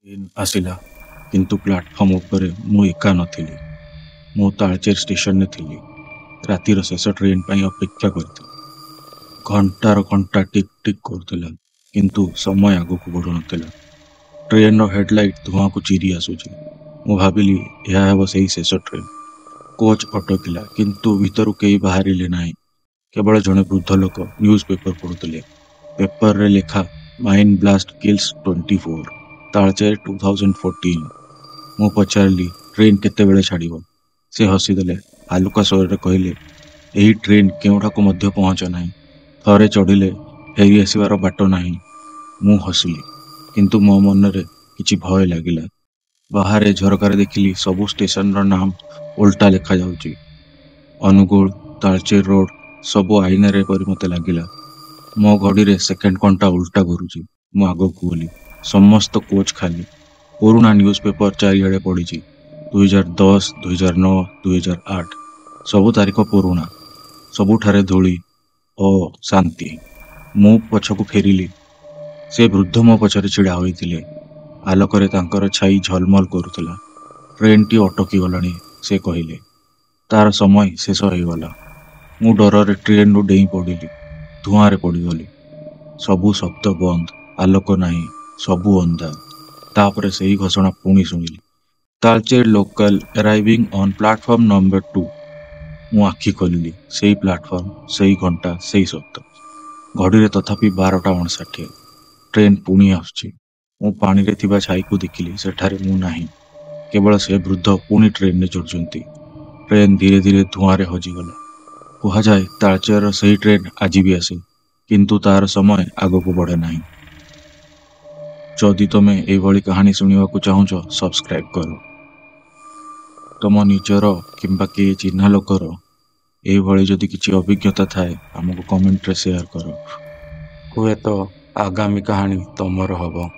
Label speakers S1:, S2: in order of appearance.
S1: Train ଆସିଲା, କିନ୍ତୁ platform ଉପରେ ମୁଁ ଏକା ନଥିଲି। ମୁଁ ତାଳଚେର ଷ୍ଟେସନରେ ଥିଲି। ରାତିର ଶେଷ ଟ୍ରେନ୍ ପାଇଁ ଅପେକ୍ଷା କରିଥିଲି। ଘଣ୍ଟାର କଣ୍ଟା ଟିକ୍ ଟିକ୍ କରୁଥିଲା, କିନ୍ତୁ ସମୟ ଆଗକୁ ବଢ଼ୁନଥିଲା। ଟ୍ରେନ୍ର ହେଡଲାଇଟ୍ ଧୂଆଁକୁ ଚିରି ଆସୁଛି। ମୁଁ ଭାବିଲି, ଏହା ହେବ ସେଇ ଶେଷ ଟ୍ରେନ୍। କୋଚ୍ ଅଟକିଲା, କିନ୍ତୁ ଭିତରୁ କେହି ବାହାରିଲେ ନାହିଁ। କେବଳ ଜଣେ ବୃଦ୍ଧ ଲୋକ ନ୍ୟୁଜ୍ ପେପର ପଢ଼ୁଥିଲେ। ପେପରରେ ଲେଖା, "Mine blast kills 24, Talcher 2014"। ମୁଁ ପଚାରିଲି, "ଟ୍ରେନ୍ କେତେବେଳେ ଛାଡ଼ିବ?" ସେ ହସିଦେଲେ, ହାଲୁକା ସ୍ୱରରେ କହିଲେ, "ଏହି ଟ୍ରେନ୍ କେଉଁଠାକୁ ମଧ୍ୟ ପହଞ୍ଚେ ନାହିଁ। ଥରେ ଚଢ଼ିଲେ ଫେରିଆସିବାର ବାଟ ନାହିଁ।" ମୁଁ ହସିଲି, କିନ୍ତୁ ମୋ ମନରେ କିଛି ଭୟ ଲାଗିଲା। ବାହାରେ ଝରକାରେ ଦେଖିଲି, ସବୁ ଷ୍ଟେସନର ନାମ ଓଲଟା ଲେଖାଯାଉଛି। ଅନୁଗୁଳ, ତାଳଚେର ରୋଡ, ସବୁ ଆଇନାରେ ପରି ମୋତେ ଲାଗିଲା। ମୋ ଘଡ଼ିରେ ସେକେଣ୍ଡ କଣ୍ଟା ଓଲଟା ଘୁରୁଛି। ମୁଁ ଆଗକୁ ଗଲି। ସମସ୍ତ କୋଚ୍ ଖାଲି। ପୁରୁଣା ନ୍ୟୁଜ୍ ପେପର ଚାରିଆଡ଼େ ପଡ଼ିଛି, 2010, 2009, 2008। ସବୁ ତାରିଖ ପୁରୁଣା। ସବୁଠାରେ ଧୂଳି ଓ ଶାନ୍ତି। ମୁଁ ପଛକୁ ଫେରିଲି। ସେ ବୃଦ୍ଧ ମୋ ପଛରେ ଛିଡ଼ା ହୋଇଥିଲେ। ଆଲୋକରେ ତାଙ୍କର ଛାଇ ଝଲମଲ କରୁଥିଲା। "ଟ୍ରେନ୍ଟି ଅଟକିଗଲାଣି," ସେ କହିଲେ। "ତାର ସମୟ ଶେଷ ହୋଇଗଲା।" ମୁଁ ଡରରେ ଟ୍ରେନ୍ରୁ ଡେଇଁ ପଡ଼ିଲି। ଧୂଆଁରେ ପଡ଼ିଗଲି। ସବୁ ଶବ୍ଦ ବନ୍ଦ, ଆଲୋକ ନାହିଁ, ସବୁ ଅନ୍ଧାର। ତାପରେ ସେହି ଘୋଷଣା ପୁଣି ଶୁଣିଲି, "Talcher local arriving on platform number 2"। ମୁଁ ଆଖି ଖୋଲିଲି। ସେଇ ପ୍ଲାଟଫର୍ମ, ସେଇ ଘଣ୍ଟା, ସେଇ ଶବ୍ଦ। ଘଡ଼ିରେ ତଥାପି 12:59। ଟ୍ରେନ୍ ପୁଣି ଆସୁଛି। ମୁଁ ପାଣିରେ ଥିବା ଛାଇକୁ ଦେଖିଲି। ସେଠାରେ ମୁଁ ନାହିଁ। କେବଳ ସେ ବୃଦ୍ଧ ପୁଣି ଟ୍ରେନ୍ରେ ଚଢ଼ୁଛନ୍ତି। ଟ୍ରେନ୍ ଧୀରେ ଧୀରେ ଧୂଆଁରେ ହଜିଗଲା। କୁହାଯାଏ, ତାଳଚେରର ସେହି ଟ୍ରେନ୍ ଆଜି ବି ଆସେ, କିନ୍ତୁ ତାର ସମୟ ଆଗକୁ ବଢ଼େ ନାହିଁ। ଯଦି ତମେ ଏଇଭଳି କାହାଣୀ ଶୁଣିବାକୁ ଚାହୁଁଛ, ସବସ୍କ୍ରାଇବ୍ କର। ତମ ନିଜର କିମ୍ବା କିଏ ଚିହ୍ନା ଲୋକର ଏଇଭଳି ଯଦି କିଛି ଅଭିଜ୍ଞତା ଥାଏ, ଆମକୁ କମେଣ୍ଟରେ ସେୟାର କର। ହୁଏତ ଆଗାମୀ କାହାଣୀ ତମର ହବ।